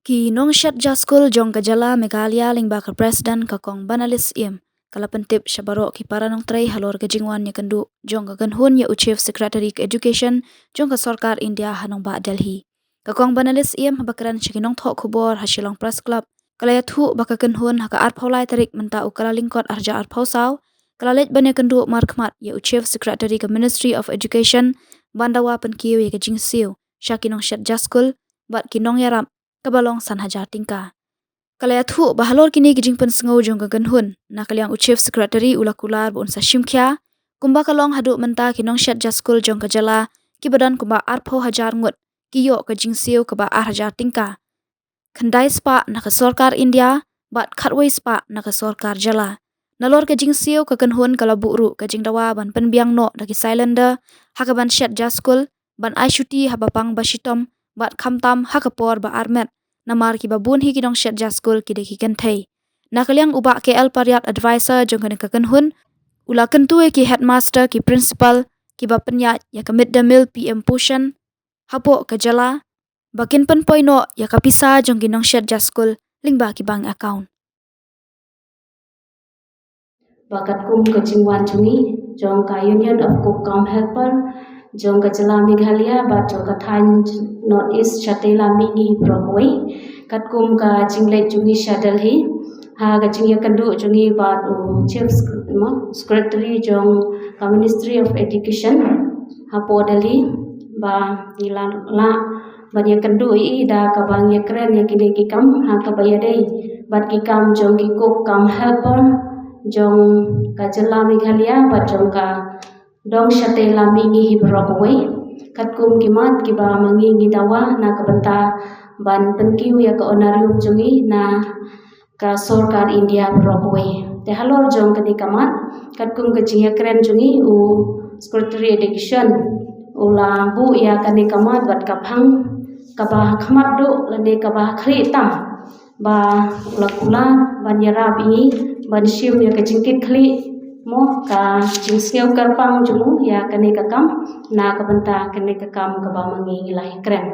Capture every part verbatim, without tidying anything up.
Ki nongshet jaskul jong ka jylla Meghalaya lyngba ka President ka Kong Banalis Im ka la pyntip sha baroh ki para nongtrei halor ka jingwan ïakynduh jong ka kynhun ïa u Chief Secretary ka Education jong ka sorkar India ha nongbah Delhi. Ka Kong Banalis Im haba kren sha ki nongthoh khubor ha Shillong Press Club ka la ïathuh ba ka kynhun ha ka arphew lai tarik mynta u Kyllalyngkot arhajar arphew saw ka la leit ban ïakynduh markhmat ïa u Chief Secretary ka Ministry of Education ban dawa pynkiew ïa ka jingsiew sha ki nongshet jaskul bad ki nongïarap kaba long san hajar tyngka. Ka la ïathuh ba halor kine ki jingpynsngew jong ka kynhun na ka liang u Chief Secretary u la kular ba un sa shim khia kumba ka long haduh mynta ki nongshet jaskul jong ka jylla kiba don kumba arphew hajar ngut ki ïoh ka jingsiew kaba ar hajar tyngka, khyndai spah na ka sorkar India bad khatwei spah na ka sorkar jylla. Nalor ka jingsiew ka kynhun ka la buh ruh ka jingdawa ban pynbiang noh da ki cylinder ha kaban shet jaskul ban ai shuti haba pang ba shitom bad khamtam ha ka por ba armet namar kiba bun hi ki nongshet jaskul ki dei ki kynthei. Na ka liang u Bah K L Pariat, advisor jong kane ka kynhun, u la kyntu ïa ki headmaster, ki principal kiba pynïaid ïa ka mid day meal P M Poshan hapoh ka jylla ba kin pynpoi noh ïa ka pisa jong ki nongshet jaskul lyngba ki bank account. Ba katkum ka jingwan jong ngi jong ka Union of Cook cum Helper jong ka jylla Meghalaya bad jong ka thaiñ North East shatei lam mihngi baroh kawei, katkum ka jingleit jong ngi sha Delhi ha ka jingïakynduh jong ngi bad u Chief Sec-, mo, Secretary jong ka Ministry of Education hapoh Delhi, ba ngi la lah ban ïakynduh ïa i da kaba ngi ïakren ïa kine ki kam ha kaba ïadei bad ki kam jong ki cook cum helper jong ka jylla Meghalaya bad jong ka dong shatei lam mihngi hi baroh kawei. Katkum ki mat kiba ma ngi ngi dawa na ka bynta ban pynkiew ïa ka honorarium jong ngi na ka sorkar India baroh kawei. Te halor jong kane ka mat, katkum ka jingïakren jong ngi, u Secretary Education u la buh ïa kane ka mat bad ka phang kaba khmat duh lane kaba khlieh tam, ba u la kular ban ïarap ïa ngi ban shim ïa ka jingkitkhlieh, mo, ka jingsngew kyrpang jong u ïa kane ka kam na ka bynta kane ka kam kaba ma ngi ngi la ïakren.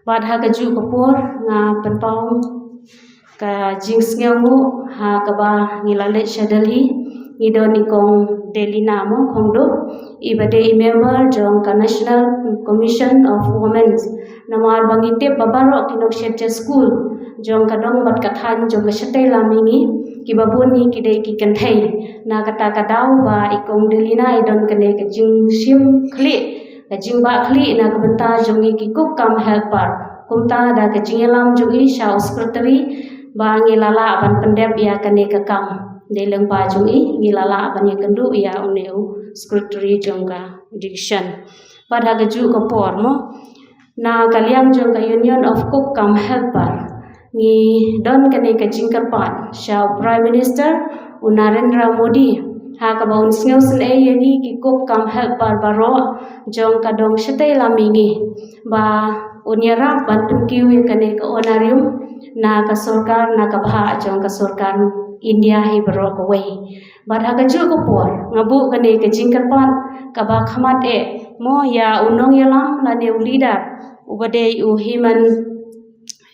Bad ha kajuh ka por nga pynpaw ka jingsngewnguh ha kaba ngi la leit sha Delhi, ngi don i Kong Delina, mo, Khongdup, iba dei i member jong ka National Commission of Women. Namar ba ngi tip ba baroh ki nongshet jaskul jong ka dong bad ka thaiñ jong ka shatei lam mihngi, kiba bun ngi ki dei ki kynthei. Na kata ka daw ba i Kong Delina i don kane ka jingshim khlieh, ka jingbah khlieh na ka bynta jong ngi ki cook cum helper. Kumta da ka jingïalam jong i sha u Secretary ba ngi la lah ban pyndep ïa kane ka kam. Dei lyngba jong i ngi la lah ban ïakynduh ïa une u Secretary jong ka Education. Bad ha kajuh ka por, mo, na ka liang jong ka Union of Cook cum Helper, ngi don kane ka jingkyrpad sha u Prime Minister u Narendra Modi ha kaba un sngewsynei ïa ngi ki cook cum helper baroh jong ka dong shatei lam mihngi, ba un ïarap ban pynkiew ïa kane ka honorarium na ka sorkar, na ka bhah jong ka sorkar India hi baroh kawei. Bad ha kajuh ka por nga buh kane ka jingkyrpad kaba khmat eh, mo, ïa u nongïalam lane u leader uba dei u Himan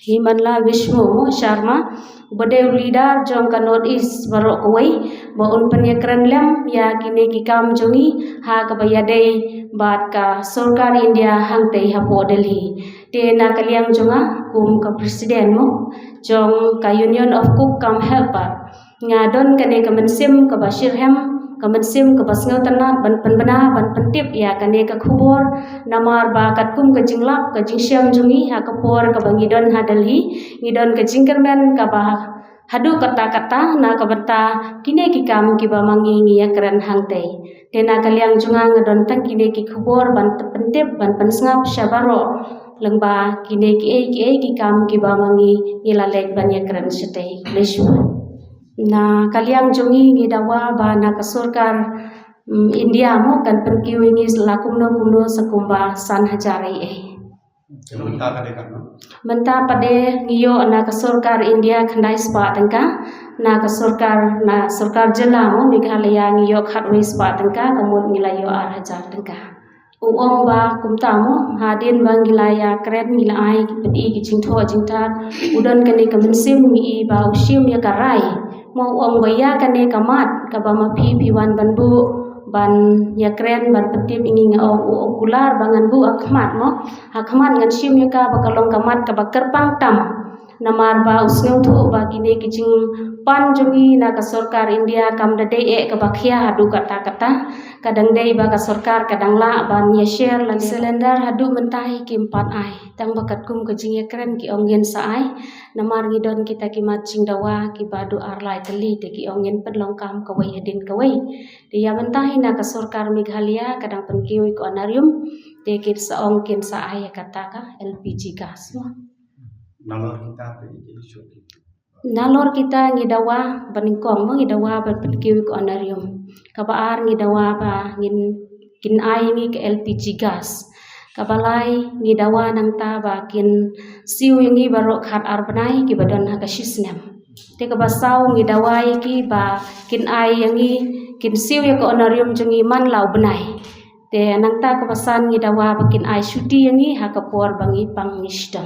Himanta Biswa, mo, Sarma, uba dei u leader jong ka North East baroh kawei, ba un pynïakren lem ïa kine ki kam jong ngi ha kaba ïadei bad ka sorkar India hangtei hapoh Delhi. Te na ka liang jong nga kum ka president, mo, jong ka Union of Cook cum Helper, nga don kane ka mynsiem kaba shitrhem, ka mynsiem kaba sngewtynnat ban pynbna, ban pyntip ïa kane ka khubor. Namar ba katkum ka jinglap ka jingshem jong ngi ha ka por kaba ngi don ha Delhi, ngi don ka jingkyrmen kaba haduh katta katta na ka bynta kine ki kam kiba ma ngi ngi ïakren hangtei. Te na ka liang jong nga nga don tang kine ki khubor ban pyntip, ban pynsngap sha baroh lyngba kine kiei kiei ki kam kiba ma ngi ngi la leit ban ïakren shatei. Khublei shibun. Na ka liang jong ngi ngi dawa ba na ka sorkar, mm, India, mo, kan pynkiew ïa ngi la kumno kumno sa kumba san hajar ei ei. Mynta pat de ngi ïoh na ka sorkar India khyndai spah tyngka, na ka sorkar, na sorkar jylla, mo, Meghalaya ngi ïoh khatwei spah tyngka, ka mut ngi la ïoh ar hajar tyngka. U ong ba kumta mo, hadien ba ngi la ïa kren ngi la ai ki pyni ki jingthoh jingtar, u don kane ka mynsiem ngi i ba u shim ïa ka rai. Mo u ong ba ïa kane ka mat kaba ma phi phi wan ban buh ban ïa kren ban pyntip ïa ngi, nga ong u ong kular ba ngan buh ha khmat mo. Ha khmat ngan shim ïa ka ba ka long ka mat kaba kyrpang tam. Namar ba u sngewthuh ba kine ki jingpan jong ngi na ka sorkar India kam da dei eh kaba khia haduh katta katta. Ka dang dei ba ka sorkar ka dang lah ban ïa share la cylinder haduh mynta hi kim pat ai. Tang ba katkum ka jingïakren ki ong ngin sa ai. Namar ngi don kita ki mat jingdawa kiba haduh ar lai tylli te ki ong ngin pynlong kam kawei hadien kawei. Te ïa mynta hi na ka sorkar Meghalaya ka dang pynkiew ïa ka honorarium te kin sa ong kin sa ai ïa kata ka L P G gas mo. Nalor kita te ki shu ki. Nalor kita ngi dawa ba nyngkong mo ngi dawa ban pynkiew ïa ka honorarium. Kaba ar ngi dawa ba ngin kin ai ngi ka L P G gas. Kaba lai ngi dawa nangta ba kin siew ïa ngi baroh khat ar bnai kiba don ha ka shisnem. Te kaba saw ngi dawa ïa ki ba kin ai ïa ngi kin siew ïa ka honorarium jong ngi man la u bnai. Te nangta kaba san ngi dawa ba kin ai shuti ïa ngi ha ka por ba ngi pang ngi shitom.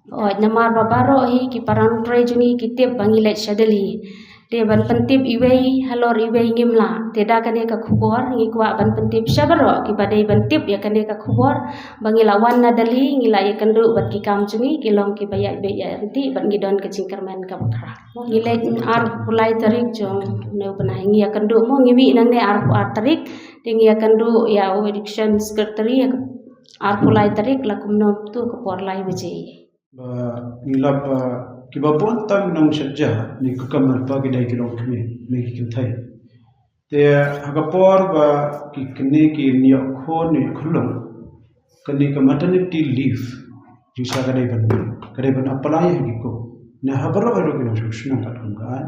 Oi, namar ba baroh hi ki para nongtrei jong ngi ki tip ba ngi leit sha Delhi. Te ban pyntip iwei halor iwei ngim lah. Te da kane ka khubor ngi kwah ban pyntip sha baroh kiba dei ban tip ïa kane ka khubor ba ngi la wan na Delhi ngi la ïakynduh bad ki kam jong ngi ki long kiba ïaid beit ïaid ryntih bad ngi don ka jingkyrmen kaba khraw. Ngi leit arphew lai tarik jong une u bnai ngi ïakynduh mo ngi mih nangne arphew ar tarik. Te ngi ïakynduh ïa u education secretary ïa ka arphew lai tarik la kumno tu ka por lai baje. Ba ngi lap ba kiba bun tam nong shet ja ni ku kam pa ki dei ki long kmie ni ki kynthei. Te ha ka por ba ki kine ki niok khon ni khulong kane ka maternity leave jingsa ka dei ban ka dei ban apply ha ki ko. Na ha baroh ha ki nong shu shnong kat kum ka an.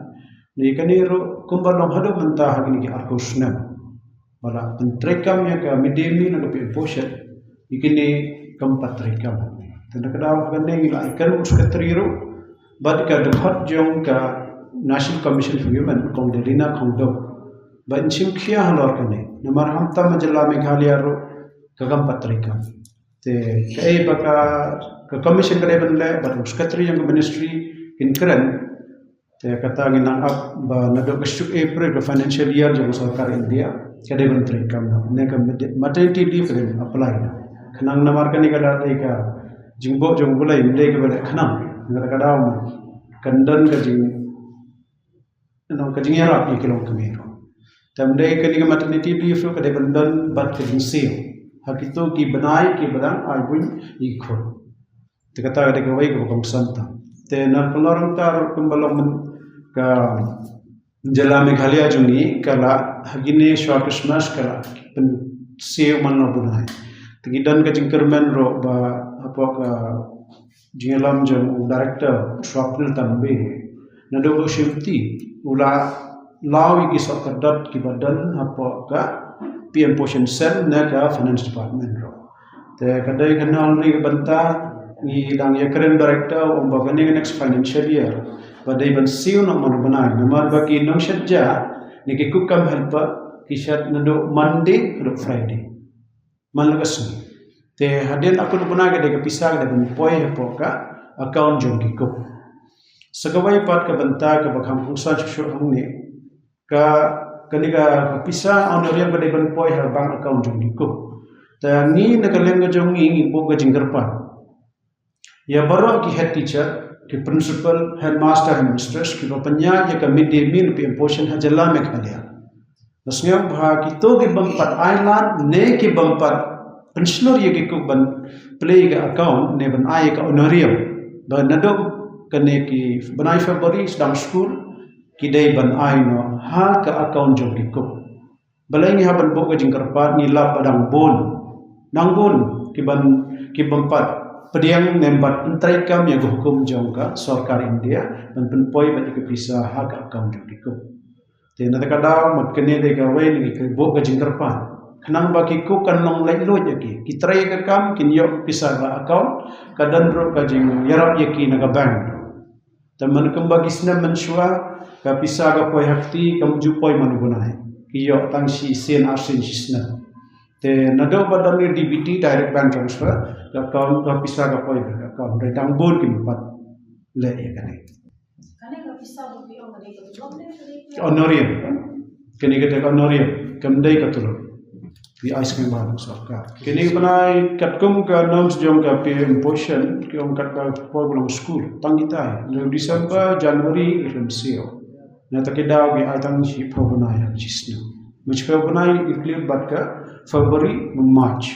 Ni kane ro kumba long haduh mynta ha kine ki arphew snem. Ba la pyntreikam ïa ka midday meal na ka pynpoi shet ïa kine kam pat treikam. Te na ka daw ha kane ngi la ïakren u secretary ruh bad ka dkhot jong ka National Commission for Women kong Delina Khongdo. Ba in shim khia halor kane namar hamtam ha jylla Meghalaya ruh ka kam pat treikam. Te kaei ba ka ka commission ka dei ban leh bad u secretary jong ka ministry kin kren. Te kata ngi nang ap ba naduh ka shuk April ka financial year jong ka sorkar India ka dei ban treikam na ne ka mede- maternity leave ka dei ban apply na. Khnang namar kane ka dei ka jingbuh jong u Blei mynta ka ba dei khnang. Nga ka daw ma kan don ka jing nong ka jingïarap ïa ki long kmie. Te mynta kane ka maternity leave ka dei ban don bad ka jingsiew ha kito ki bnai ki ba dang ai buiñ ïa ki khun. Te kata ka dei kawei kaba kongsan tam. Te na ka lorang ta ruh kumba long myn ka jylla Meghalaya jong ngi ka la ha kine shwa Christmas ka la pynsiew man la u bnai. Te ngi don ka jingkyrmen ruh ba hapoh ka jingïalam jong u director Swapnil Tambe. Naduh ba u shim ti u la law ïa ki sohkardot kiba don hapoh ka P M Poshan Cell ne ka Finance Department ruh. Te ka dei ka nongri ka bynta ngi dang ïakren director u ong ba kane ka next financial year ba dei ban siew noh man u bnai namar ba ki nongshad ja ne ki cook cum helper ki shad naduh Monday haduh Friday man la ka sngi. Te hadien akut u bnai ka dei ka pisa ka dei ban poi hapoh ka account jong ki cook. Sa kawei pat ka bynta kaba kham kongsan shuh shuh hangne ka kane ka pisa honorarium ka dei ban poi ha bank account jong ki cook. Te ngi na ka liang ka jong ngi ngi buh ka jingkyrpad ïa baroh ki head teacher, ki principal, headmaster, headmistress kiba pynïaid ïa ka midday meal P M Poshan ha jylla Meghalaya. Ba sngewbha kito ki bym pat ai lad ne ki bym pat pynshlur ïa ki cook ban plie ka account ne ban ai ka honorarium. Ba naduh kane ki bnai February sdang skul ki dei ban ai noh ha ka account jong ki cook. Balei ngi hap ban buh ka jingkyrpad ngi lap ba dang bun. Nang bun ki ban ki bym pat pdiang ne ban pyntreikam ïa ka hukum jong ka sorkar India ban pynpoi bad ïa ka pisa ha ka account jong ki cook. Te na ka daw mat kane dei kawei na ki buh ka jingkyrpad. Khnang ba ki cook kan long laitluid ïa ki. Ki trei ka kam kin ïoh pisa ka account ka don ruh ka jingïarap ïa ki na ka bank. Te man kumba ki snem mynshuwa ka pisa ka poi ha kti kam ju poi man u bnai. Ki ïoh tang shi sien ar sien shi snem. Te naduh ba don ïa D B T, direct bank transfer, ka account, ka pisa ka poi ka account. Dei tang bun ki mpat leh ïa kane. Kane ka pisa ba phi ong ka dei ka tulop ne ka dei ka honorarium. Kane ka dei ka honorarium, kam dei ka tulop. Phi ai sngewbha na sorkar. Kane ka bnai katkum ka norms jong ka pay imposition, ki ong kat ka por ba long skul, tang kitai. Leh December, January, ki rem siew. Na ta ki daw ki ai tang shiphew bnai ha ka shisnem. Shiphew bnai include bad ka February, March.